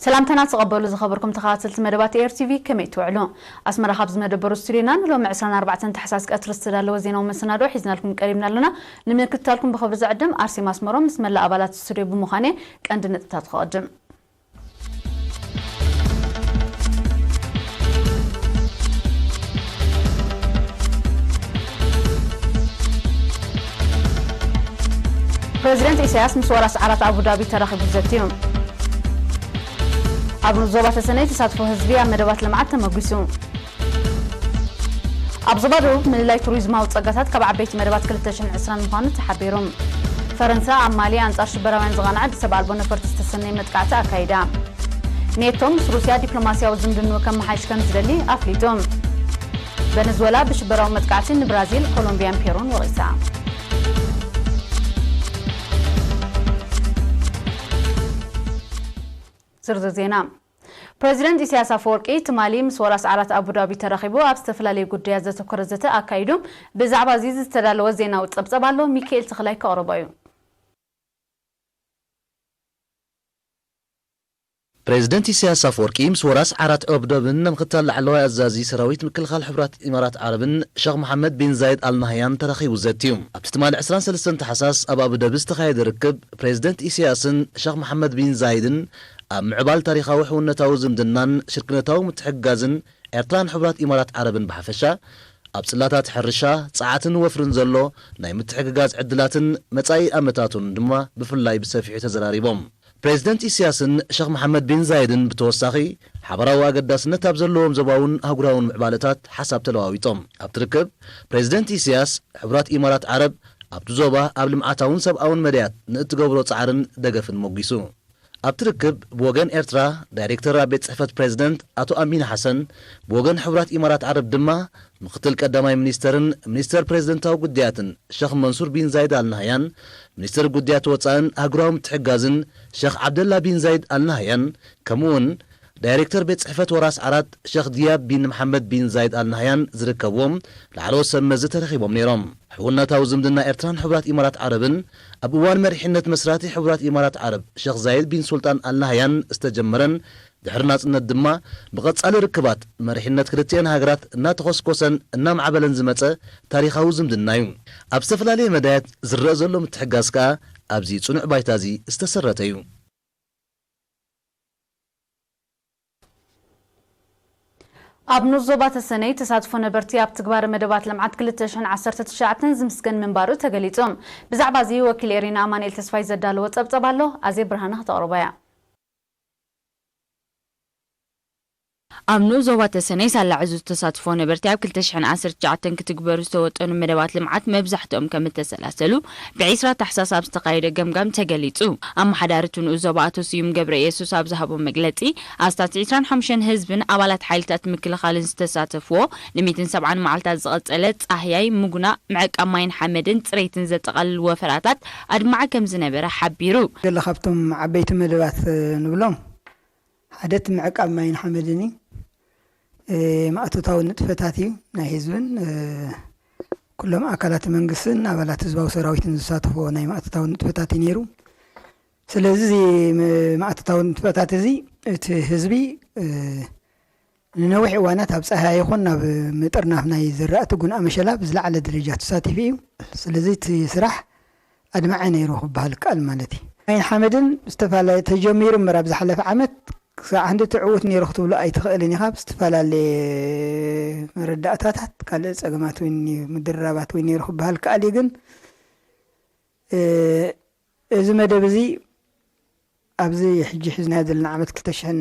ሰላምታና ተቐበሉ ዝኸበርኩም ተኸታተልቲ መደባት ኤር ቲቪ፣ ከመይ ትውዕሉ? ኣስመራ ካብ ዝመደበሩ ስቱዲዮና ንሎሚ ዕስራን ኣርባዕተን ታሕሳስ ቀትሪ ዝተዳለወ ዜናዊ መሰናድኦ ሒዝናልኩም ቀሪብና ኣለና። ንምክትታልኩም ብኽብሪ ዝዕድም ኣርሴማ ኣስመሮም ምስ መላእ ኣባላት ስቱዲዮ ብምዃን እየ። ቀንዲ ነጥብታት ክቐድም። ፕሬዚደንት ኢሳያስ ምስ ወራስ ዓራት ኣቡዳቢ ተራኺቡ ዘትዩ። ኣብ ዞባ ተሰነይ ተሳትፎ ህዝቢ ኣብ መደባት ልምዓት ተመጒሱ። ኣብ ዞባ ደቡብ ምልላይ ቱሪዝማዊ ጸጋታት ካብ ዓበይቲ መደባት ክልተ ሽሕን ዕስራን ምዃኑ ተሓቢሩ። ፈረንሳ ኣብ ማሊ ኣንጻር ሽበራውያን ዝቓንዐ ብሰብ ኣልቦ ነፈርቲ ዝተሰነየ መጥቃዕቲ ኣካይዳ። ኔቶ ምስ ሩስያ ዲፕሎማስያዊ ዝምድንኡ ከመሓይሽ ከም ዝደሊ ኣፍሊጡ። ቨነዝወላ ብሽበራዊ መጥቃዕቲ ንብራዚል፣ ኮሎምቢያን ፔሩን ወቒሳ። ዝርዝር ዜና። ፕሬዚደንት ኢሳያስ ኣፈወርቂ ትማሊ ምስ ወራስ ዓራት ኣቡዳቢ ተራኺቡ ኣብ ዝተፈላለዩ ጉዳያት ዘተኮረ ዘተ ኣካይዱ። ብዛዕባ እዚ ዝተዳለወ ዜናዊ ጸብጸብ ኣሎ፣ ሚካኤል ተኽላይ ከቕርቦ እዩ። ፕሬዚደንት ኢሳያስ ኣፈወርቂ ምስ ወራስ ዓራት ኣቡዳብን ምክትል ላዕለዋይ ኣዛዚ ሰራዊት ምክልኻል ሕቡራት ኢማራት ዓረብን ሸኽ መሓመድ ቢን ዛይድ ኣልናህያን ተራኺቡ ዘትዩ። ኣብቲ ትማሊ ዕስራን ሰለስተን ታሕሳስ ኣብ ኣቡዳቢ ዝተኻየደ ርክብ፣ ፕሬዚደንት ኢሳያስን ሸኽ መሓመድ ቢን ዛይድን ኣብ ምዕባል ታሪኻዊ ሕውነታዊ ዝምድናን ሽርክነታዊ ምትሕግጋዝን ኤርትራን ሕቡራት ኢማራት ዓረብን ብሓፈሻ፣ ኣብ ጽላታት ሕርሻ፣ ጸዓትን ወፍርን ዘሎ ናይ ምትሕግጋዝ ዕድላትን መጻኢ ኣመታቱን ድማ ብፍላይ ብሰፊሑ ተዘራሪቦም። ፕሬዚደንት ኢሳያስን ሸኽ መሓመድ ቢን ዛይድን ብተወሳኺ፣ ሓባራዊ ኣገዳስነት ኣብ ዘለዎም ዞባውን ኣህጉራውን ምዕባለታት ሓሳብ ተለዋዊጦም። ኣብቲ ርክብ፣ ፕሬዚደንት ኢሳያስ፣ ሕቡራት ኢማራት ዓረብ ኣብቲ ዞባ ኣብ ልምዓታውን ሰብኣውን መዳያት ንእትገብሮ ጻዕርን ደገፍን ሞጒሱ። ኣብቲ ርክብ፣ ብወገን ኤርትራ፣ ዳይሬክተር ኣብ ቤት ጽሕፈት ፕሬዚደንት ኣቶ ኣሚን ሓሰን፣ ብወገን ሕቡራት ኢማራት ዓረብ ድማ፣ ምክትል ቀዳማይ ሚኒስተርን ሚኒስተር ፕሬዚደንታዊ ጉዳያትን ሸኽ መንሱር ቢን ዛይድ ኣልናህያን፣ ሚኒስተር ጉዳያት ወጻእን ኣህጉራዊ ምትሕግጋዝን ሸኽ ዓብደላ ቢን ዛይድ ኣልናህያን፣ ከምኡውን ዳይሬክተር ቤት ጽሕፈት ወራስ ዓራት ሸኽ ዲያብ ቢን መሓመድ ቢን ዛይድ ኣልናህያን ዝርከብዎም ላዕለዎት ሰብ መዚ ተረኺቦም ነይሮም። ሕውነታዊ ዝምድና ኤርትራን ሕቡራት ኢማራት ዓረብን ኣብ እዋን መሪሕነት መስራቲ ሕቡራት ኢማራት ዓረብ ሸኽ ዛይድ ቢን ሱልጣን ኣልናህያን ዝተጀመረን ድሕሪ ናጽነት ድማ ብቐጻሊ ርክባት መሪሕነት ክልቲኤን ሃገራት እናተኾስኮሰን እናማዕበለን ዝመጸ ታሪኻዊ ዝምድና እዩ። ኣብ ዝተፈላለየ መዳያት ዝረአ ዘሎ ምትሕጋዝ ከኣ ኣብዚ ጽኑዕ ባይታ እዚ ዝተሰረተ እዩ። ኣብ ንኡስ ዞባ ተሰነይ ተሳትፎ ነበርቲ ኣብ ትግባረ መደባት ልምዓት ክልተ ሽሕን ዓሰርተ ትሽዓተን ዝምስገን ምንባሩ ተገሊጹ። ብዛዕባ እዚ ወኪል ኤሪና ኣማኑኤል ተስፋይ ዘዳለዎ ጸብጸብ ኣሎ፣ ኣዜብ ብርሃነ ክተቕርቦ እያ። ኣብ ንኡስ ዞባ ተሰነይ ሳላ ዕዙዝ ተሳትፎ ነበርቲ ኣብ ክልተ ሽሕን ዓሰርተ ትሽዓተን ክትግበሩ ዝተወጠኑ መደባት ልምዓት መብዛሕትኦም ከም እተሰላሰሉ ብዒስራ ታሕሳስ ኣብ ዝተኻየደ ገምጋም ተገሊጹ። ኣመሓዳሪ እቲ ንኡስ ዞባ ኣቶ ስዩም ገብረ ኢየሱስ ኣብ ዝሃቦ መግለጺ፣ ኣስታት ዕስራን ሓሙሽተን ህዝብን ኣባላት ሓይልታት ምክልኻልን ዝተሳተፍዎ ንሚእትን ሰብዓን መዓልታት ዝቐጸለ ጻህያይ፣ ምጉናእ፣ ምዕቃብ ማይን ሓመድን ጽሬትን ዘጠቓልል ወፈራታት ኣድማዒ ከም ዝነበረ ሓቢሩ። ገለ ካብቶም ዓበይቲ መደባት፣ እ፣ ንብሎም ሓደ እቲ ምዕቃብ ማይን ሓመድን እዩ። እ፣ ማእቶታዊ ንጥፈታት እዩ። ናይ ህዝብን፣ እ፣ ኩሎም ኣካላት መንግስትን ኣባላት ህዝባዊ ሰራዊትን ዝሳተፍዎ ናይ ማእቶታዊ ንጥፈታት እዩ ነይሩ። ስለዚ እዚ ም-፣ ማእቶታዊ ንጥፈታት እዚ እቲ ህዝቢ፣ እ፣ ንነዊሕ እዋናት ኣብ ጸሃያ ይኹን ናብ ምጥርናፍ ናይ ዝራእቲ ጉንኣ መሸላ ብዝለዓለ ደረጃ ተሳቲፉ እዩ። ስለዚ እቲ ስራሕ ኣድማዒ ነይሩ ክበሃል ይከኣል ማለት እዩ። ማይን ሓመድን ዝተፈላለየ ተጀሚሩ እምበር ኣብ ዝሓለፈ ዓመት ክሳዕ ክንዲ ትዕውት ነይሩ ክትብሎ ኣይትኽእልን ኢኻ። ብዝተፈላለየ መረዳእታታት ካልእ ጸገማት እውን እዩ፣ ምድርራባት እውን ነይሩ ክበሃል ይከኣል እዩ። ግን፣ እ፣ እዚ መደብ እዚ ኣብዚ ሕጂ ሒዝናዮ ዘለና ዓመት ክልተ ሽሕን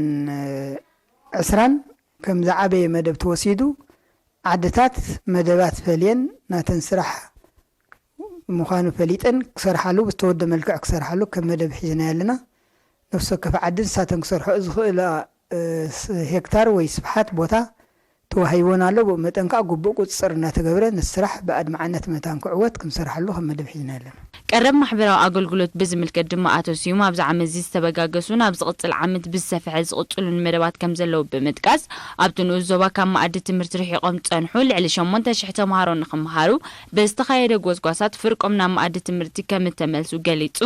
ዕስራን ከም ዝዓበየ መደብ ተወሲዱ፣ ዓድታት መደባት ፈልየን ናተን ስራሕ ምዃኑ ፈሊጠን ክሰርሓሉ፣ ብዝተወደ መልክዕ ክሰርሓሉ ከም መደብ ሒዝናዮ ኣለና። ነፍሲ ወከፍ ዓዲ ንሳተን ክሰርሕኦ ዝኽእላ፣ እ፣ ስ-፣ ሄክታር ወይ ስፍሓት ቦታ ተዋሂቦን ኣሎ። ብኡ መጠን ከዓ ግቡእ ቁፅፅር እናተገብረ ንስራሕ ብኣድማዕነት መታን ክዕወት ክንሰርሓሉ ከም መደብ ሒዝና ኣለና። ቀረብ ማሕበራዊ ኣገልግሎት ብዝምልከት ድማ ኣቶ ስዩም ኣብዚ ዓመት እዚ ዝተበጋገሱን ኣብ ዝቕፅል ዓመት ብዝሰፍሐ ዝቕፅሉን መደባት ከም ዘለዉ ብምጥቃስ ኣብቲ ንኡስ ዞባ ካብ መኣዲ ትምህርቲ ርሒቖም ዝፀንሑ ልዕሊ ሸሞንተ ሽሕ ተምሃሮ ንክምሃሩ ብዝተኻየደ ጎስጓሳት ፍርቆም ናብ መኣዲ ትምህርቲ ከም እተመልሱ ገሊጹ።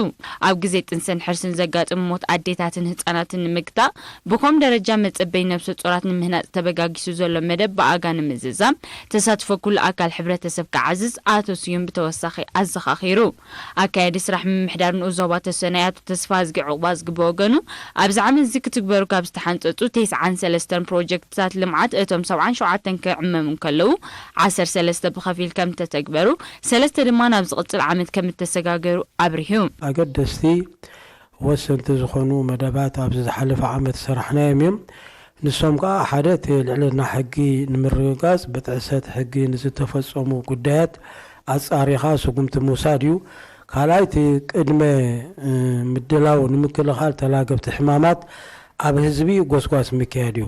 ኣብ ግዜ ጥንስን ሕርስን ዘጋጥም ሞት ኣዴታትን ህጻናትን ንምግታእ ብኮም ደረጃ መጸበይ ነብሰ ጾራት ንምህናጽ ተበጋጊሱ ዘሎ መደብ ብኣጋ ንምዝዛም ተሳትፎ ኩሉ ኣካል ሕብረተሰብ ክዓዝዝ ኣቶ ስዩም ብተወሳኺ ኣዘኻኺሩ። ኣካያዲ ስራሕ ምምሕዳር ንኡስ ዞባ ተሰነይ ኣቶ ተስፋዝጊ ዑቕባዝጊ ብወገኑ ኣብዚ ዓመት እዚ ክትግበሩ ካብ ዝተሓንጸጹ ተስዓን ሰለስተን ፕሮጀክትታት ልምዓት እቶም ሰብዓን ሸውዓተን ክዕመሙ እንከለዉ ዓሰርተ ሰለስተ ብኸፊል ከም ዝተተግበሩ ሰለስተ ድማ ናብ ዝቕጽል ዓመት ከም እተሰጋገሩ ኣብሪሁ። ኣገደስቲ ወሰንቲ ዝኾኑ መደባት ኣብዚ ዝሓለፈ ዓመት ዝሰራሕናዮም እዮም። ንሶም ከዓ ሓደ እቲ ልዕልና ሕጊ ንምርግጋጽ ብጥሕሰት ሕጊ ንዝተፈጸሙ ጉዳያት ኣጻሪኻ ስጉምቲ ምውሳድ እዩ። ካልኣይ እቲ ቅድመ ምድላው ንምክልኻል ተላገብቲ ሕማማት ኣብ ህዝቢ ጎስጓስ ምክያድ እዩ።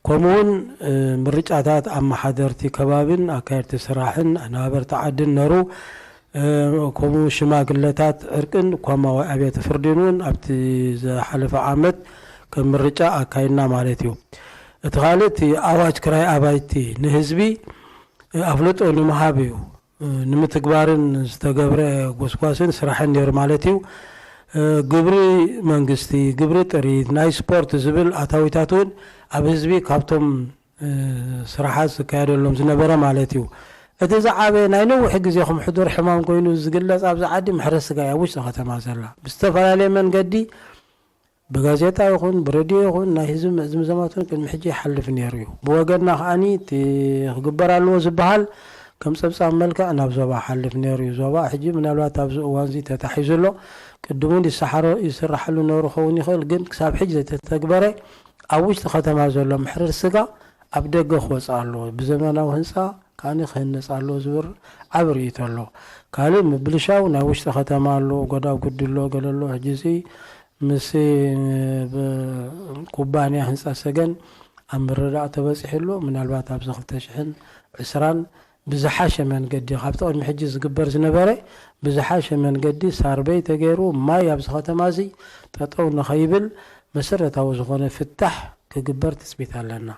ከምኡውን ምርጫታት ኣመሓደርቲ ከባብን ኣካየድቲ ስራሕን ኣነባበርቲ ዓድን ነሩ ከምኡ ሽማግለታት ዕርቅን ኮማዊ ኣብያተ ፍርድን እውን ኣብቲ ዝሓለፈ ዓመት ከም ምርጫ ኣካይድና ማለት እዩ። እቲ ካልእ እቲ ኣዋጅ ክራይ ኣባይቲ ንህዝቢ ኣፍልጦ ንምሃብ እዩ። ንምትግባርን ዝተገብረ ጎስጓስን ስራሕን ነይሩ ማለት እዩ። ግብሪ መንግስቲ፣ ግብሪ ጥሪት፣ ናይ ስፖርት ዝብል ኣታዊታት እውን ኣብ ህዝቢ ካብቶም ስራሓት ዝካየደሎም ዝነበረ ማለት እዩ። እቲ ዝዓበየ ናይ ነዊሕ ግዜኹም ሕዱር ሕማም ኮይኑ ዝግለጽ ኣብዚ ዓዲ ምሕረት ስጋ እያ ኣብ ውሽጢ ከተማ ዘላ ብዝተፈላለየ መንገዲ ብጋዜጣ ይኹን ብሬድዮ ይኹን ናይ ህዝቢ ምዝምዛማት እውን ቅድሚ ሕጂ ይሓልፍ ነይሩ እዩ። ብወገንና ከዓኒ እቲ ክግበር ኣለዎ ዝበሃል ከም ጸብጻብ መልክዕ ናብ ዞባ ሓልፍ ነይሩ እዩ። ዞባ ሕጂ ምናልባት ኣብዚ እዋን እዚ ተታሒዙ ኣሎ። ቅድም እውን ይሰሓሮ ይስራሓሉ ነይሩ ክኸውን ይኽእል፣ ግን ክሳብ ሕጂ ዘይተተግበረ ኣብ ውሽጢ ከተማ ዘሎ ምሕረር ስጋ ኣብ ደገ ክወፅእ ኣለዎ፣ ብዘመናዊ ህንፃ ከዓኒ ክህነፅ ኣለዎ ዝብል ዓቢ ርእይቶ ኣሎ። ካልእ ምብልሻው ናይ ውሽጢ ከተማ ኣሎ፣ ጎዳጉዲ ኣሎ፣ ገለ ኣሎ። ሕጂ እዚ ምስ ኩባንያ ህንፃ ሰገን ኣብ ምርዳእ ተበፂሑ ኣሎ። ምናልባት ኣብዚ ክልተ ሽሕን ዕስራን ብዝሓሸ መንገዲ ካብቲ ቅድሚ ሕጂ ዝግበር ዝነበረ ብዝሓሸ መንገዲ ሳርበይ ተገይሩ ማይ ኣብዚ ከተማ እዚ ጠጠው ንኸይብል መሰረታዊ ዝኾነ ፍታሕ ክግበር ትፅቢት ኣለና።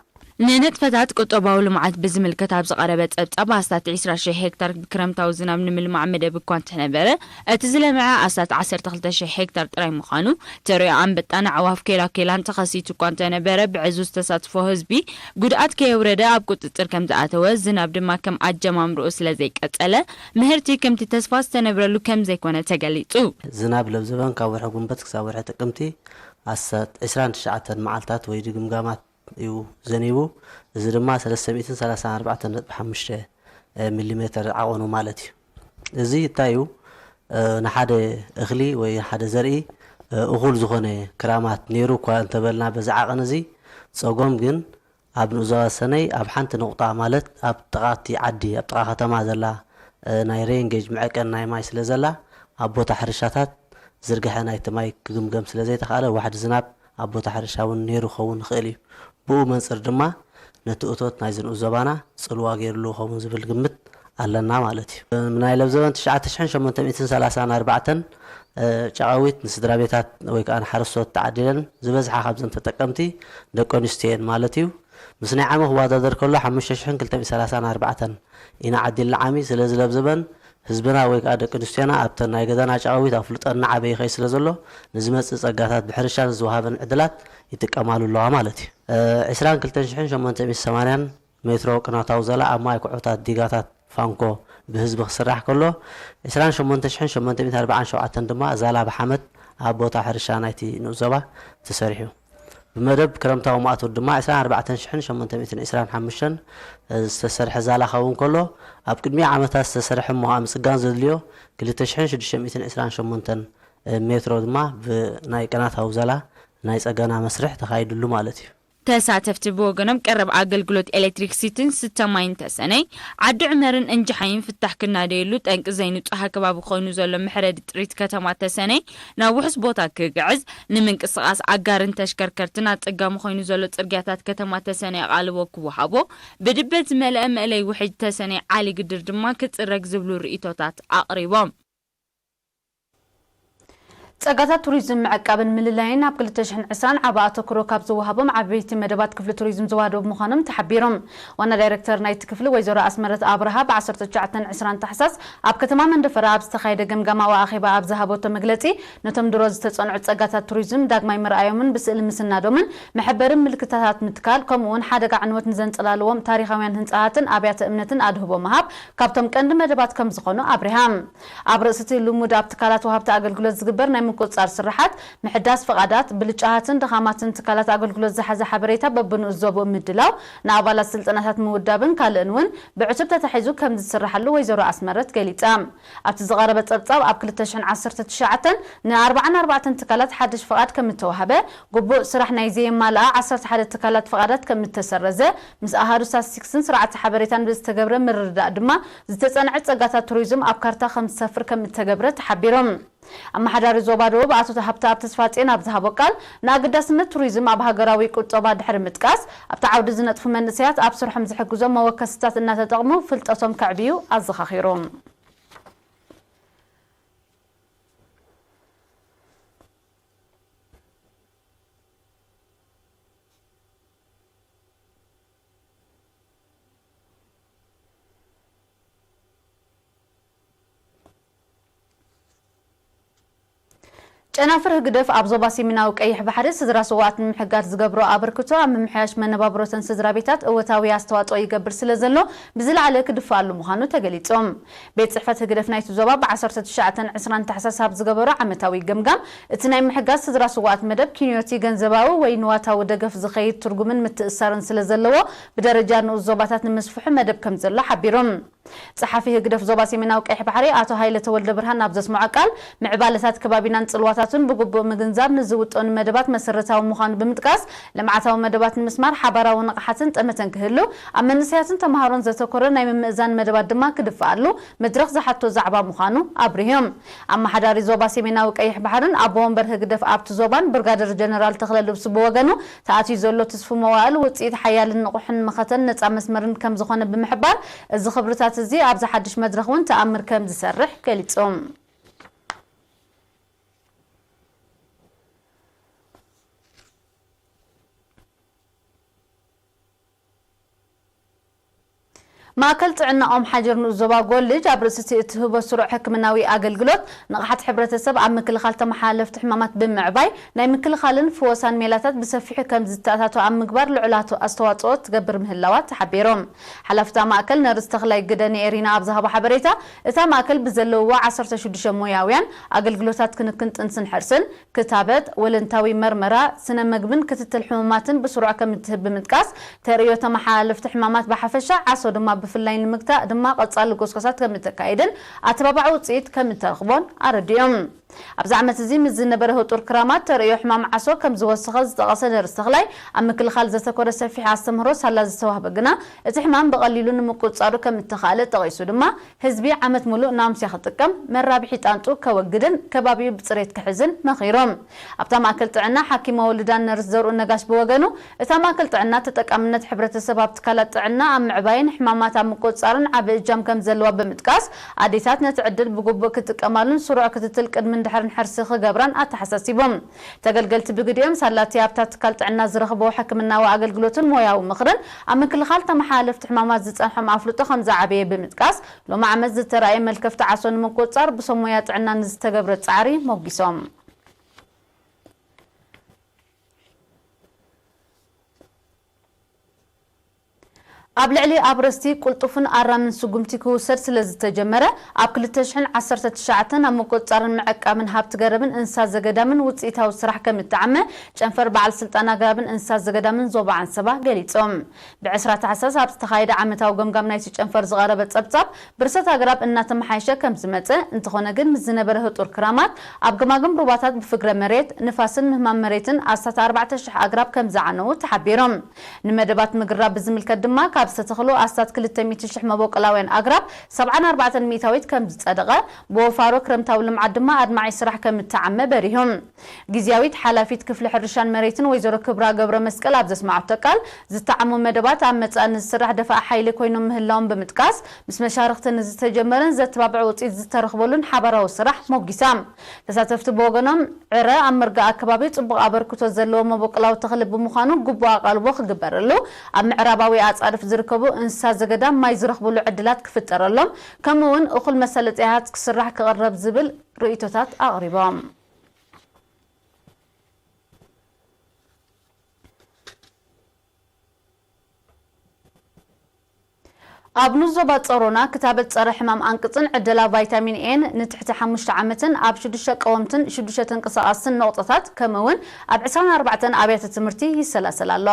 ንንጥፈታት ቁጠባዊ ልምዓት ብዝምልከት ኣብ ዝቐረበ ጸብጻብ ኣስታት ዕስራ ሽሕ ሄክታር ብክረምታዊ ዝናብ ንምልማዕ መደብ እኳ እንተነበረ እቲ ዝለምዐ ኣስታት ዓሰርተ ክልተ ሽሕ ሄክታር ጥራይ ምዃኑ ተርእዮ ኣንበጣን ኣዕዋፍ ኬላኬላን ተኸሲቱ እኳ እንተነበረ ብዕዙዝ ተሳትፎ ህዝቢ ጉድኣት ከየውረደ ኣብ ቁጽጽር ከም ዝኣተወ ዝናብ ድማ ከም ኣጀማምርኡ ስለ ዘይቀጸለ ምህርቲ ከምቲ ተስፋ ዝተነብረሉ ከም ዘይኮነ ተገሊጹ። ዝናብ ለብዘበን ካብ ወርሒ ጉንበት ክሳብ ወርሒ ጥቅምቲ ኣስታት ዕስራን ትሽዓተን መዓልታት ወይ ድግምጋማት እዩ ዘኒቡ። እዚ ድማ ሰለስተ ሚእትን ሰላሳን ኣርባዕተን ነጥቢ ሓሙሽተ ሚሊሜተር ዓቐኑ ማለት እዩ። እዚ እንታይ እዩ? ንሓደ እኽሊ ወይ ሓደ ዘርኢ እኹል ዝኾነ ክራማት ነይሩ እኳ እንተበልና በዚ ዓቐን እዚ ጸጎም ግን ኣብ ንኡስ ዞባ ሰነይ ኣብ ሓንቲ ነቑጣ ማለት ኣብ ጥቓ እቲ ዓዲ ኣብ ጥቓ ከተማ ዘላ ናይ ሬንጌጅ መዐቀኒ ናይ ማይ ስለ ዘላ ኣብ ቦታ ሕርሻታት ዝርግሐ ናይቲ ማይ ክግምገም ስለ ዘይተኻእለ ዋሕዲ ዝናብ ኣብ ቦታ ሕርሻ እውን ነይሩ ክኸውን ይኽእል እዩ። ብኡ መንፅር ድማ ነቲ እቶት ናይዚ ንኡስ ዞባና ፅልዋ ገይሩሉ ክኸውን ዝብል ግምት ኣለና ማለት እዩ። ናይ ለብዘበን ትሽዓተ ሽሕን ሸሞንተ ሚእትን ሰላሳን ኣርባዕተን ጨቓዊት ንስድራ ቤታት ወይ ከዓ ንሓረስቶት ተዓዲለን ዝበዝሓ ካብዘን ተጠቀምቲ ደቂ ኣንስትዮ እየን ማለት እዩ። ምስ ናይ ዓሚ ክወዳደር ከሎ ሓሙሽተ ሽሕን ክልተ ሚእትን ሰላሳን ኣርባዕተን ኢና ዓዲልና ዓሚ። ስለዚ ለብዘበን ህዝብና ወይ ከዓ ደቂ ኣንስትዮና ኣብተን ናይ ገዛና ጨቓዊት ኣፍልጦ እናዓበየ ይኸይድ ስለ ዘሎ ንዝመፅእ ፀጋታት ብሕርሻ ንዝወሃበን ዕድላት ይጥቀማሉ ኣለዋ ማለት እዩ። ዕስራን ክልተን ሽሕን ሸሞንተ ሚእትን ሰማንያን ሜትሮ ቅናታዊ ዛላ ኣብ ማይ ኩዖታት ዲጋታት ፋንኮ ብህዝቢ ክስራሕ ከሎ ዕስራን ሸሞንተ ሽሕን ሸሞንተ ሚእትን ኣርባዓን ሸውዓተን ድማ ዛላ ብሓመድ ኣብ ቦታ ሕርሻ ናይቲ ንኡስ ዞባ ተሰሪሑ። ብመደብ ክረምታዊ ማእቶት ድማ ዕስራን ኣርባዕተን ሽሕን ሸሞንተ ሚእትን ዕስራን ሓሙሽተን ዝተሰርሐ ዛላ ክኸውን ከሎ ኣብ ቅድሚ ዓመታት ዝተሰርሐ እሞ ከዓ ምፅጋን ዘድልዮ ክልተ ሽሕን ሽዱሽተ ሚእትን ዕስራን ሸሞንተን ሜትሮ ድማ ብናይ ቅናታዊ ዛላ ናይ ፀገና መስርሕ ተኻይድሉ ማለት እዩ። ተሳተፍቲ ብወገኖም ቀረብ ኣገልግሎት ኤሌክትሪክሲቲን ስተ ማይን ተሰነይ፣ ዓዲ ዑመርን እንጅሓይን ፍታሕ ክናደየሉ ጠንቂ ዘይንጹህ ኣከባቢ ኮይኑ ዘሎ መሕረዲ ጥሪት ከተማ ተሰነይ ናብ ውሑስ ቦታ ክግዕዝ ንምንቅስቓስ ኣጋርን ተሽከርከርትን ኣጸጋሚ ኮይኑ ዘሎ ጽርግያታት ከተማ ተሰነይ ኣቓልቦ ክወሃቦ ብድበት ዝመልአ መእለይ ውሕጅ ተሰነይ ዓሊ ግድር ድማ ክጽረግ ዝብሉ ርእይቶታት ኣቕሪቦም። ጸጋታት ቱሪዝም ምዕቃብን ምልላይን ኣብ ክልተ ሽሕን ዕስራን ዓቢ ኣተኩሮ ካብ ዝወሃቦም ዓበይቲ መደባት ክፍሊ ቱሪዝም ዞባ ደቡብ ምዃኖም ተሓቢሮም። ዋና ዳይሬክተር ናይቲ ክፍሊ ወይዘሮ ኣስመረት ኣብርሃ ብ ዓሰርተ ትሽዓተን ዕስራን ታሕሳስ ኣብ ከተማ መንደፈራ ኣብ ዝተኻየደ ገምጋማዊ ኣኼባ ኣብ ዝሃበቶ መግለጺ፣ ነቶም ድሮ ዝተጸንዑ ጸጋታት ቱሪዝም ዳግማይ ምርኣዮምን ብስእሊ ምስናዶምን መሐበሪ ምልክታታት ምትካል፣ ከምኡ እውን ሓደጋ ዕንወት ንዘንጸላልዎም ታሪኻውያን ህንጻታትን ኣብያተ እምነትን ኣድህቦ ምሃብ ካብቶም ቀንዲ መደባት ከም ዝኾኑ ኣብሪሃ። ኣብ ርእሲ እቲ ልሙድ ኣብ ትካላት ወሃብቲ ኣገልግሎት ዝግበር ናይ ምቁጽጻር ስርሓት፣ ምሕዳስ ፍቓዳት፣ ብልጫታትን ድኻማትን ትካላት ኣገልግሎት ዝሓዘ ሓበሬታ በብንኡስ ዞባኡ ምድላው፣ ንኣባላት ስልጠናታት ምውዳብን ካልእን እውን ብዕቱብ ተታሒዙ ከም ዝስርሓሉ ወይዘሮ ኣስመረት ገሊጻ። ኣብቲ ዝቐረበ ጸብጻብ፣ ኣብ ክልተ ሽሕን ዓሰርተ ትሽዓተን ንኣርብዓን ኣርባዕተን ትካላት ሓድሽ ፍቓድ ከም እተዋህበ፣ ግቡእ ስራሕ ናይ ዘየማልኣ ዓሰርተ ሓደ ትካላት ፍቓዳት ከም እተሰረዘ፣ ምስ ኣሃዱ ስታትስቲክስን ስርዓተ ሓበሬታን ብዝተገብረ ምርድዳእ ድማ፣ ዝተጸንዐ ጸጋታት ቱሪዝም ኣብ ካርታ ከም ዝሰፍር ከም እተገብረ ተሓቢሩ። ኣመሓዳሪ ዞባ ደቡብ ኣቶ ሃብተኣብ ተስፋጽዮን ኣብ ዝሃቦ ቃል፣ ንኣገዳስነት ቱሪዝም ኣብ ሃገራዊ ቁጠባ ድሕሪ ምጥቃስ፣ ኣብቲ ዓውዲ ዝነጥፉ መንእሰያት ኣብ ስርሖም ዝሕግዞም መወከስታት እናተጠቕሙ ፍልጠቶም ከዕብዩ ኣዘኻኺሩ። ጨናፍር ህግደፍ ኣብ ዞባ ሰሜናዊ ቀይሕ ባሕሪ ስድራ ስውኣት ንምሕጋዝ ዝገብሮ ኣበርክቶ ኣብ ምምሕያሽ መነባብሮተን ስድራ ቤታት እወታዊ ኣስተዋጽኦ ይገብር ስለ ዘሎ ብዝለዓለ ክድፍኣሉ ምዃኑ ተገሊጹ። ቤት ጽሕፈት ህግደፍ ናይቲ ዞባ ብ ዓሰርተ ትሽዓተን ዕስራን ታሕሳስ ኣብ ዝገበሮ ዓመታዊ ገምጋም፣ እቲ ናይ ምሕጋዝ ስድራ ስውኣት መደብ ኪንዮቲ ገንዘባዊ ወይ ንዋታዊ ደገፍ ዝኸይድ ትርጉምን ምትእስሳርን ስለ ዘለዎ ብደረጃ ንኡስ ዞባታት ንምስፍሑ መደብ ከም ዘሎ ሓቢሩ። ጸሓፊ ህግደፍ ዞባ ሰሜናዊ ቀይሕ ባሕሪ ኣቶ ሃይለ ተወልደ ብርሃን ኣብ ዘስምዖ ቃል፣ ምዕባለታት ከባቢናን ጽልዋታቱን ብግቡእ ምግንዛብ ንዝውጠኑ መደባት መሰረታዊ ምዃኑ ብምጥቃስ፣ ልምዓታዊ መደባት ንምስማር ሓባራዊ ንቕሓትን ጠመተን ክህሉ፣ ኣብ መንእሰያትን ተምሃሮን ዘተኮረ ናይ ምምእዛን መደባት ድማ ክድፍኣሉ መድረኽ ዝሓቶ ዛዕባ ምዃኑ ኣብሪሆም። ኣመሓዳሪ ዞባ ሰሜናዊ ቀይሕ ባሕርን ኣቦ ወንበር ህግደፍ ኣብቲ ዞባን ብርጋደር ጀነራል ተኽለ ልብሱ ብወገኑ፣ ተኣትዩ ዘሎ ትስፉ መዋእል ውጽኢት ሓያልን ንቑሕን መኸተን ነጻ መስመርን ከም ዝኾነ ብምሕባር፣ እዚ ክብርታት እዚ ኣብዚ ሓድሽ መድረኽ እውን ተኣምር ከም ዝሰርሕ ገሊጹ። ማእከል ጥዕና ኦም ሓጀር ንኡስ ዞባ ጎልጅ ኣብ ርእሲ እቲ እትህቦ ስሩዕ ሕክምናዊ ኣገልግሎት፣ ንቕሓት ሕብረተሰብ ኣብ ምክልኻል ተመሓላለፍቲ ሕማማት ብምዕባይ፣ ናይ ምክልኻልን ፍወሳን ሜላታት ብሰፊሑ ከም ዝተኣታቶ ኣብ ምግባር ልዑል ኣቶ-፣ ኣስተዋጽኦ ትገብር ምህላዋ ተሓቢሩ። ሓላፊ እታ ማእከል ነርስ ተኽላይ ግደ ንኤሪና ኣብ ዝሃቦ ሓበሬታ፣ እታ ማእከል ብዘለውዋ ዓሰርተ ሽዱሽተ ሞያውያን ኣገልግሎታት ክንክን ጥንስን ሕርስን፣ ክታበት፣ ወለንታዊ መርመራ፣ ስነ መግብን ክትትል ሕሙማትን ብስሩዕ ከም እትህብ ብምጥቃስ፣ ተርእዮ ተመሓላለፍቲ ሕማማት ብሓፈሻ፣ ዓሶ ድማ ብፍላይ ንምግታእ ድማ ቀጻሊ ጎስጓሳት ከም እተካይድን ኣተባባዒ ውጽኢት ከም እተረኽቦን ኣረዲኦም። ኣብዚ ዓመት እዚ ምስ ዝነበረ ህጡር ክራማት ተርእዮ ሕማም ዓሶ ከም ዝወሰኸ ዝጠቐሰ ነርስ ተኽላይ፣ ኣብ ምክልኻል ዘተኮረ ሰፊሕ ኣስተምህሮ ሳላ ዝተዋህበ ግና፣ እቲ ሕማም ብቐሊሉ ንምቁጽጻሩ ከም እተኻእለ ጠቒሱ ድማ፣ ህዝቢ ዓመት ሙሉእ ናምስያ ክጥቀም፣ መራብሒ ጣንጡ ከወግድን ከባቢኡ ብጽሬት ክሕዝን መኺሮም። ኣብታ ማእከል ጥዕና ሓኪም ኣወልዳን ነርስ ዘርኡ ነጋሽ ብወገኑ፣ እታ ማእከል ጥዕና ተጠቃምነት ሕብረተሰብ ኣብ ትካላት ጥዕና ኣብ ምዕባይን ሕማማት ኣብ ምቁጽጻርን ዓቢ እጃም ከም ዘለዋ ብምጥቃስ፣ ኣዴታት ነቲ ዕድል ብግቡእ ክጥቀማሉን ስሩዕ ክትትል ቅድምን ድሕርን ሕርሲ ክገብራን ኣተሓሳሲቦም። ተገልገልቲ ብግዲኦም ሳላቲ ኣብታ ትካል ጥዕና ዝረኽብዎ ሕክምናዊ ኣገልግሎትን ሞያዊ ምኽርን ኣብ ምክልኻል ተመሓላለፍቲ ሕማማት ዝጸንሖም ኣፍልጦ ከም ዝዓበየ ብምጥቃስ፣ ሎሚ ዓመት ዝተራእየ መልከፍቲ ዓሶ ንምቁጽጻር ብሰብ ሞያ ጥዕና ንዝተገብረ ጻዕሪ ሞጊሶም። ኣብ ልዕሊ ኣብረስቲ ቅልጡፍን ኣራምን ስጉምቲ ክውሰድ ስለ ዝተጀመረ፣ ኣብ ክልተ ሽሕን ዓሰርተ ትሽዓተን ኣብ ምቁጽጻርን ምዕቃብን ሃብቲ ገረብን እንስሳ ዘገዳምን ውጽኢታዊ ስራሕ ከም እተዓመ ጨንፈር በዓል ስልጣን ኣግራብን እንስሳ ዘገዳምን ዞባ ዓንሰባ ገሊጾም። ብዕስራ ታሕሳስ ኣብ ዝተኻየደ ዓመታዊ ገምጋም ናይቲ ጨንፈር ዝቐረበ ጸብጻብ፣ ብርሰት ኣግራብ እናተመሓየሸ ከም ዝመጸ፣ እንተኾነ ግን ምስ ዝነበረ ህጡር ክራማት ኣብ ገማግም ሩባታት ብፍግረ መሬት፣ ንፋስን ምህማም መሬትን ኣስታት ኣርባዕተ ሽሕ ኣግራብ ከም ዝዓነዉ ተሓቢሩ። ንመደባት ምግራብ ብዝምልከት ድማ ካብ ዝተተኽሉ ኣስታት ክልተ ሚእቲ ሽሕ መበቆላውያን ኣግራብ ሰብዓን ኣርባዕተን ሚእታዊት ከም ዝጸደቐ፣ ብወፋሮ ክረምታዊ ልምዓት ድማ ኣድማዒ ስራሕ ከም እተዓመ በሪሁ። ግዝያዊት ሓላፊት ክፍሊ ሕርሻን መሬትን ወይዘሮ ክብራ ገብረ መስቀል ኣብ ዘስማዓቶ ቃል፣ ዝተዓሙ መደባት ኣብ መጻኢ ንዝስራሕ ደፋእ ሓይሊ ኮይኖም ምህላዎም ብምጥቃስ፣ ምስ መሻርኽቲ ንዝተጀመረን ዘተባብዕ ውጽኢት ዝተረኽበሉን ሓባራዊ ስራሕ ሞጊሳ። ተሳተፍቲ ብወገኖም፣ ዕረ ኣብ መርጋ ኣከባቢ ጽቡቕ ኣበርክቶ ዘለዎ መበቆላዊ ተኽሊ ብምዃኑ ግቡእ ኣቓልቦ ክግበረሉ፣ ኣብ ምዕራባዊ ኣጻድፍ ዝርከቡ እንስሳ ዘገዳም ማይ ዝረኽብሉ ዕድላት ክፍጠረሎም፣ ከምኡ እውን እኹል መሳለጥያታት ክስራሕ ክቕረብ ዝብል ርእይቶታት ኣቕሪቦም። ኣብ ንዞባ ጸሮና ክታበት ጸረ ሕማም ኣንቅጽን ዕደላ ቫይታሚን ኤን ንትሕቲ ሓሙሽተ ዓመትን ኣብ ሽዱሽተ ቀወምትን ሽዱሽተ ተንቀሳቐስትን ነቑጣታት ከምኡ እውን ኣብ ዕስራን ኣርባዕተን ኣብያተ ትምህርቲ ይሰላሰል ኣሎ።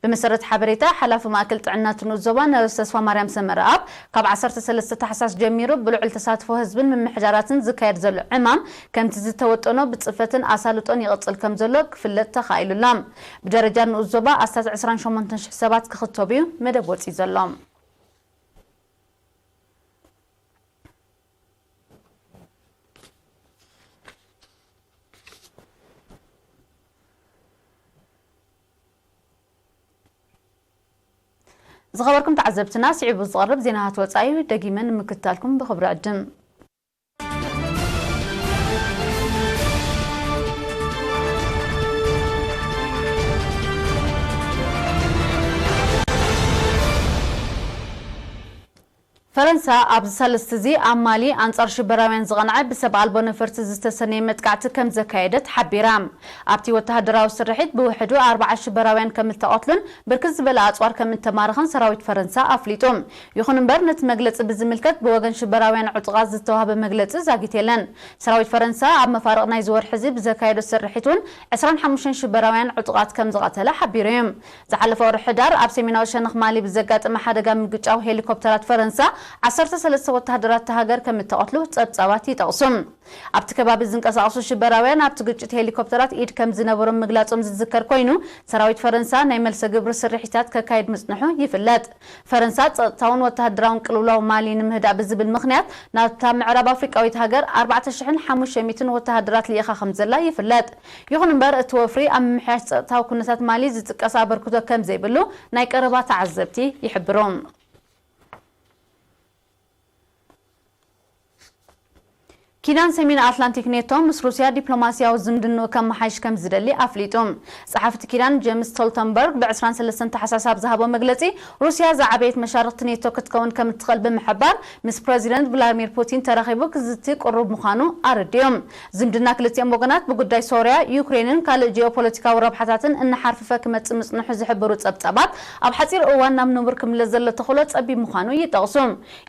ብመሰረት ሓበሬታ ሓላፊ ማእከል ጥዕና እቲ ንኡስ ዞባ ነርስ ተስፋማርያም ሰመረኣብ፣ ካብ ዓሰርተ ሰለስተ ታሕሳስ ጀሚሩ ብልዑል ተሳትፎ ህዝብን ምምሕዳራትን ዝካየድ ዘሎ ዕማም ከምቲ ዝተወጠኖ ብጽፈትን ኣሳልጦን ይቕጽል ከም ዘሎ ክፍለጥ ተኻኢሉ ኣሎ። ብደረጃ ንኡስ ዞባ ኣስታት ዕስራን ሸሞንተን ሽሕ ሰባት ክኽተቡ እዩ መደብ ወጺኡ ዘሎ። ዝኸበርኩም ተዓዘብትና፣ ስዒቡ ዝቐርብ ዜናታት ወጻኢ ደጊመ ንምክትታልኩም ብኽብሪ ዕድም። ፈረንሳ ኣብዚ ሳልስቲ እዚ ኣብ ማሊ ኣንጻር ሽበራውያን ዝቐንዐ ብሰብ ኣልቦ ነፈርቲ ዝተሰነየ መጥቃዕቲ ከም ዘካየደት ሓቢራ። ኣብቲ ወተሃደራዊ ስርሒት ብውሕዱ ኣርብዓ ሽበራውያን ከም እተቐትሉን ብርክት ዝበለ ኣጽዋር ከም እተማረኸን ሰራዊት ፈረንሳ ኣፍሊጡ። ይኹን እምበር፣ ነቲ መግለጺ ብዝምልከት ብወገን ሽበራውያን ዕጡቓት ዝተዋህበ መግለጺ ዛጊት የለን። ሰራዊት ፈረንሳ ኣብ መፋርቕ ናይዚ ወርሒ እዚ ብዘካየዶ ስርሒት እውን ዕስራን ሓሙሽተን ሽበራውያን ዕጡቓት ከም ዝቐተለ ሓቢሩ እዩ። ዝሓለፈ ወርሒ ሕዳር ኣብ ሰሜናዊ ሸነኽ ማሊ ብዘጋጠመ ሓደጋ ምግጫው ሄሊኮፕተራት ፈረንሳ ዓሰርተ ሰለስተ ወተሃደራት እታ ሃገር ከም እተቐትሉ ጸብጻባት ይጠቕሱ። ኣብቲ ከባቢ ዝንቀሳቐሱ ሽበራውያን ኣብቲ ግጭት ሄሊኮፕተራት ኢድ ከም ዝነበሮም ምግላጾም ዝዝከር ኮይኑ፣ ሰራዊት ፈረንሳ ናይ መልሰ ግብሪ ስርሒታት ከካይድ ምጽንሑ ይፍለጥ። ፈረንሳ ጸጥታውን ወተሃደራውን ቅልውላው ማሊ ንምህዳእ ብዝብል ምኽንያት ናብታ ምዕራብ ኣፍሪቃዊት ሃገር ኣርባዕተ ሽሕን ሓሙሽተ ሚእትን ወተሃደራት ልኢኻ ከም ዘላ ይፍለጥ። ይኹን እምበር፣ እቲ ወፍሪ ኣብ ምምሕያሽ ጸጥታዊ ኩነታት ማሊ ዝጥቀስ ኣበርክቶ ከም ዘይብሉ ናይ ቀረባ ተዓዘብቲ ይሕብሩ። ኪዳን ሰሜን ኣትላንቲክ ኔቶ ምስ ሩስያ ዲፕሎማስያዊ ዝምድንኡ ከመሓይሽ ከም ዝደሊ ኣፍሊጡ። ጸሓፊ እቲ ኪዳን ጀምስ ስቶልተንበርግ ብ ዕስራን ሰለስተን ታሕሳስ ኣብ ዝሃቦ መግለጺ፣ ሩስያ ዝዓበየት መሻርኽቲ ኔቶ ክትከውን ከም እትኽእል ብምሕባር፣ ምስ ፕረዚደንት ቭላድሚር ፑቲን ተራኺቡ ክዝቲ ቅሩብ ምዃኑ ኣረዲኡ። ዝምድና ክልቲኦም ወገናት ብጉዳይ ሶርያ፣ ዩክሬንን ካልእ ጂኦፖለቲካዊ ረብሓታትን እናሓርፈፈ ክመጽእ ምጽንሑ ዝሕብሩ ጸብጻባት፣ ኣብ ሓጺር እዋን ናብ ንቡር ክምለስ ዘሎ ተኽእሎ ጸቢብ ምዃኑ ይጠቕሱ።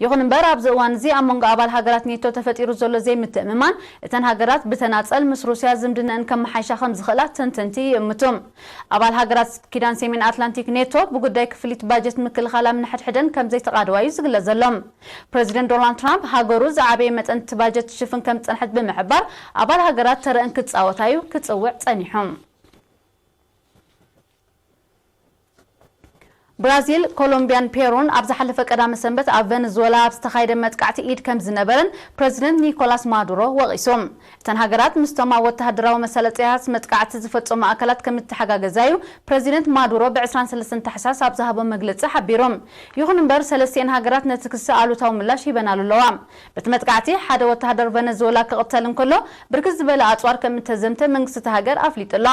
ይኹን እምበር፣ ኣብዚ እዋን እዚ ኣብ መንጎ ኣባል ሃገራት ኔቶ ተፈጢሩ ዘሎ ዘይምትእምማን፣ እተን ሃገራት ብተናጸል ምስ ሩስያ ዝምድነአን ከመሓይሻ ከም ዝኽእላ ተንተንቲ ይእምቱ። ኣባል ሃገራት ኪዳን ሰሜን ኣትላንቲክ ኔቶ፣ ብጉዳይ ክፍሊት ባጀት ምክልኻል ኣብ ንሕድሕደን ከም ዘይተቓደዋ እዩ ዝግለጽ ዘሎ። ፕረዚደንት ዶናልድ ትራምፕ፣ ሃገሩ ዝዓበየ መጠን እቲ ባጀት ትሽፍን ከም ዝጸንሐት ብምሕባር፣ ኣባል ሃገራት ተረአን ክጻወታ እዩ ክጽውዕ ጸኒሑ። ብራዚል፣ ኮሎምቢያን ፔሩን ኣብ ዝሓለፈ ቀዳመ ሰንበት ኣብ ቨነዙዌላ ኣብ ዝተኻየደ መጥቃዕቲ ኢድ ከም ዝነበረን ፕረዚደንት ኒኮላስ ማዱሮ ወቒሱ። እተን ሃገራት ምስቶም ኣብ ወተሃደራዊ መሳለጥያታት መጥቃዕቲ ዝፈጸሙ ኣካላት ከም እተሓጋገዛ እዩ ፕረዚደንት ማዱሮ ብ ዕስራን ሰለስተን ታሕሳስ ኣብ ዝሃቦ መግለጺ ሓቢሩ። ይኹን እምበር፣ ሰለስቲኤን ሃገራት ነቲ ክሲ ኣሉታዊ ምላሽ ሂበናሉ ኣለዋ። በቲ መጥቃዕቲ ሓደ ወተሃደር ቨነዙዌላ ክቕተል እንከሎ፣ ብርክት ዝበለ ኣጽዋር ከም እተዘምተ መንግስቲ እታ ሃገር ኣፍሊጡ ኣሎ።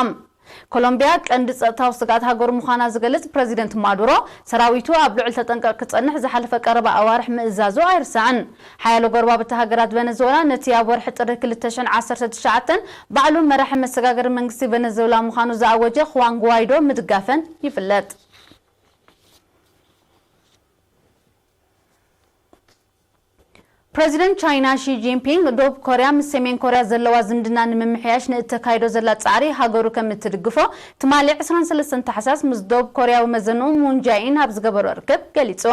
ኮሎምቢያ ቀንዲ ጸጥታዊ ስግኣት ሃገሩ ምዃና ዝገልጽ ፕረዚደንት ማዱሮ፣ ሰራዊቱ ኣብ ልዑል ተጠንቀቕ ክጸንሕ ዝሓለፈ ቀረባ ኣዋርሕ ምእዛዙ ኣይርሳዕን። ሓያሎ ጎረባብቲ ሃገራት ቨነዙዌላ ነቲ ኣብ ወርሒ ጥሪ ክልተ ሽሕን ዓሰርተ ትሽዓተን ባዕሉ መራሒ መሰጋገሪ መንግስቲ ቨነዙዌላ ምዃኑ ዝኣወጀ ኹዋን ጉዋይዶ ምድጋፈን ይፍለጥ። ፕረዚደንት ቻይና ሺ ጂንፒንግ፣ ደቡብ ኮርያ ምስ ሰሜን ኮርያ ዘለዋ ዝምድና ንምምሕያሽ ንእተካይዶ ዘላ ጻዕሪ ሃገሩ ከም እትድግፎ ትማሊ ዕስራን ሰለስተን ታሕሳስ ምስ ደቡብ ኮርያዊ መዘንኡ ሙን ጃኢን ኣብ ዝገበሮ ርክብ ገሊጹ።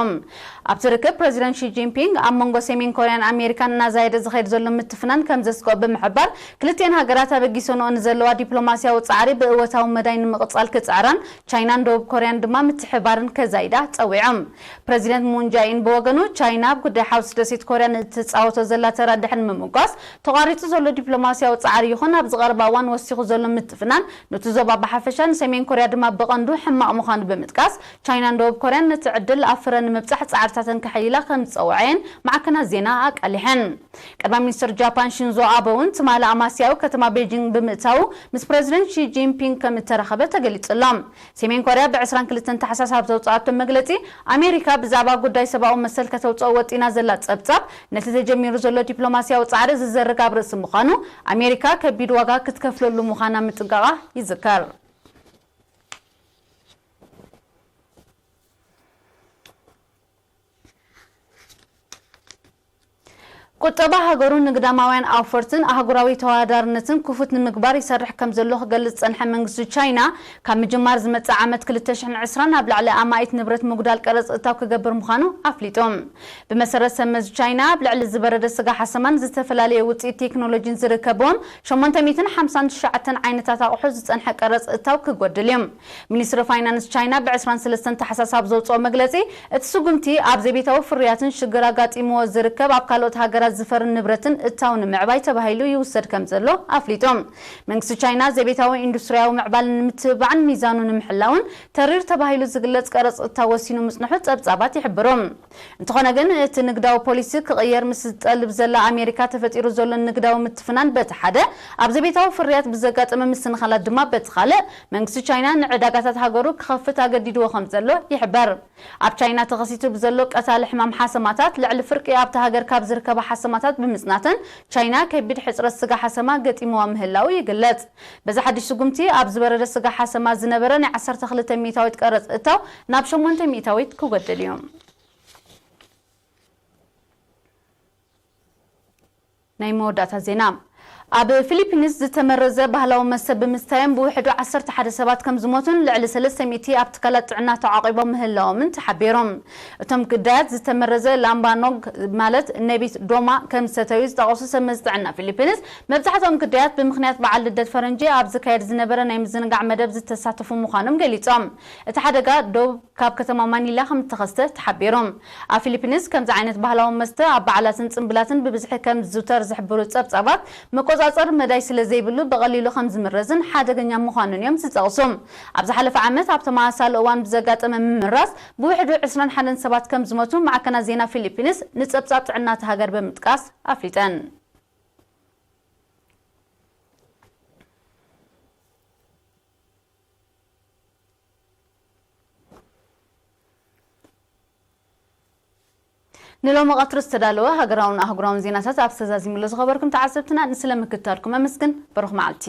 ኣብቲ ርክብ ፕረዚደንት ሺ ጂንፒንግ ኣብ መንጎ ሰሜን ኮርያን ኣሜሪካን እናዛየደ ዝኸይድ ዘሎ ምትፍናን ከም ዘስግኦ ብምሕባር፣ ክልቲኤን ሃገራት ኣበጊሰንኦ ንዘለዋ ዲፕሎማስያዊ ጻዕሪ ብእወታዊ መዳይ ንምቕጻል ክጽዕራን ቻይናን ደቡብ ኮርያን ድማ ምትሕባርን ከዛይዳ ጸዊዖም። ፕረዚደንት ሙን ጃኢን ብወገኑ፣ ቻይና ኣብ ጉዳይ ሓውሲ ደሴት ኮርያ ንእትጻወቶ ዘላ ተራ ድሕሪ ምምጓስ፣ ተቋሪጹ ዘሎ ዲፕሎማስያዊ ጻዕሪ ይኹን ኣብዚ ቀረባ እዋን ወሲኹ ዘሎ ምትፍናን ነቲ ዞባ ብሓፈሻ ንሰሜን ኮርያ ድማ ብቐንዱ ሕማቕ ምዃኑ ብምጥቃስ፣ ቻይናን ደቡብ ኮርያን ነቲ ዕድል ኣብ ፍረ ንምብጻሕ ጻዕርታተን ከሐይላ ከም ዝጸውዐየን ማዕከናት ዜና ኣቃሊሐን። ቀዳማይ ሚኒስትር ጃፓን ሺንዞ ኣበ እውን ትማሊ ኣማስያኡ ከተማ ቤጂንግ ብምእታዉ ምስ ፕረዚደንት ሺ ጂንፒንግ ከም እተራኸበ ተገሊጹ ኣሎ። ሰሜን ኮርያ ብ ዕስራን ክልተን ታሕሳስ ኣብ ዘውጽኣቶ መግለጺ፣ ኣሜሪካ ብዛዕባ ጉዳይ ሰብኣዊ መሰል ከተውጽኦ ወጢና ዘላ ጸብጻብ ነቲ ተጀሚሩ ዘሎ ዲፕሎማስያዊ ጻዕሪ ዝዘርግ ኣብ ርእሲ ምዃኑ፣ ኣሜሪካ ከቢድ ዋጋ ክትከፍለሉ ምዃና ምጥንቃቓ ይዝከር። ቁጠባ ሃገሩ ንግዳማውያን ኣውፈርትን ኣህጉራዊ ተወዳዳርነትን ክፉት ንምግባር ይሰርሕ ከም ዘሎ ክገልጽ ዝጸንሐ መንግስቲ ቻይና፣ ካብ ምጅማር ዝመጽእ ዓመት ክልተ ሽሕን ዕስራን ኣብ ልዕሊ ኣማኢት ንብረት ምጉዳል ቀረጽ እታው ክገብር ምዃኑ ኣፍሊጡ። ብመሰረት ሰመዚ ቻይና፣ ኣብ ልዕሊ ዝበረደ ስጋ ሓሰማን ዝተፈላለየ ውጽኢት ቴክኖሎጂን ዝርከብዎም ሸሞንተ ሚእትን ሓምሳን ትሽዓተን ዓይነታት ኣቑሑ ዝጸንሐ ቀረጽ እታው ክጎድል እዩ። ሚኒስትሪ ፋይናንስ ቻይና ብ ዕስራን ሰለስተን ታሕሳስ ኣብ ዘውጽኦ መግለጺ፣ እቲ ስጉምቲ ኣብ ዘቤታዊ ፍርያትን ሽግር ኣጋጢምዎ ዝርከብ ኣብ ካልኦት ሃገራት ዝፈሪ ንብረትን እታው ንምዕባይ ተባሂሉ ይውሰድ ከም ዘሎ ኣፍሊጡ። መንግስቲ ቻይና ዘቤታዊ ኢንዱስትሪያዊ ምዕባለ ንምትብባዕን ሚዛኑ ንምሕላውን ተሪር ተባሂሉ ዝግለጽ ቀረጽ እታው ወሲኑ ምጽንሑ ጸብጻባት ይሕብሩ። እንተኾነ ግን፣ እቲ ንግዳዊ ፖሊሲ ክቕየር ምስ ዝጠልብ ዘላ ኣሜሪካ ተፈጢሩ ዘሎ ንግዳዊ ምትፍናን በቲ ሓደ፣ ኣብ ዘቤታዊ ፍርያት ብዘጋጠመ ምስንኻላት ድማ በቲ ካልእ፣ መንግስቲ ቻይና ንዕዳጋታት ሃገሩ ክኸፍት ኣገዲድዎ ከም ዘሎ ይሕበር። ኣብ ቻይና ተኸሲቱ ብዘሎ ቀታሊ ሕማም ሓሰማታት፣ ልዕሊ ፍርቂ ኣብታ ሃገር ካብ ዝርከባ ሓሰማታት ብምጽናተን፣ ቻይና ከቢድ ሕጽረት ስጋ ሓሰማ ገጢምዋ ምህላው ይግለጽ። በዚ ሓድሽ ስጉምቲ፣ ኣብ ዝበረደ ስጋ ሓሰማ ዝነበረ ናይ ዓሰርተ ክልተ ሚእታዊት ቀረጽ እታው ናብ ሸሞንተ ሚእታዊት ክጎድል እዩ። ናይ መወዳእታ ዜና። ኣብ ፊሊፒንስ ዝተመረዘ ባህላዊ መስተ ብምስታዮም ብውሕዱ ዓሰርተ ሓደ ሰባት ከም ዝሞቱን ልዕሊ ሰለስተ ሚእቲ ኣብ ትካላት ጥዕና ተዓቂቦም ምህላዎምን ተሓቢሩ። እቶም ግዳያት ዝተመረዘ ላምባኖግ፣ ማለት ነቢት ዶማ፣ ከም ዝሰተዩ ዝጠቐሱ ሰብ መዚ ጥዕና ፊሊፒንስ፣ መብዛሕትኦም ግዳያት ብምኽንያት በዓል ልደት ፈረንጂ ኣብ ዝካየድ ዝነበረ ናይ ምዝንጋዕ መደብ ዝተሳተፉ ምዃኖም ገሊጾም። እቲ ሓደጋ ዶብ ካብ ከተማ ማኒላ ከም እተኸስተ ተሓቢሩ። ኣብ ፊሊፒንስ ከምዚ ዓይነት ባህላዊ መስተ ኣብ በዓላትን ጽምብላትን ብብዝሒ ከም ዝዝውተር ዝሕብሩ ጸብጻባት፣ መቆጻጸሪ መዳይ ስለ ዘይብሉ ብቐሊሉ ከም ዝምረዝን ሓደገኛ ምዃኑን እዮም ዝጠቕሱ። ኣብ ዝሓለፈ ዓመት ኣብ ተመሳሳሊ እዋን ብዘጋጠመ ምምራዝ ብውሕዱ ዕስራን ሓደን ሰባት ከም ዝሞቱ ማዕከናት ዜና ፊሊፒንስ ንጸብጻብ ጥዕና እታ ሃገር ብምጥቃስ ኣፍሊጠን። ንሎሚ ቀትሪ ዝተዳለወ ሃገራውን ኣህጉራውን ዜናታት ኣብ ዝተዛዚምሉ ዝኸበርኩም ተዓዘብትና ንስለ ምክታልኩም ኣመስግን። ብሩኽ መዓልቲ።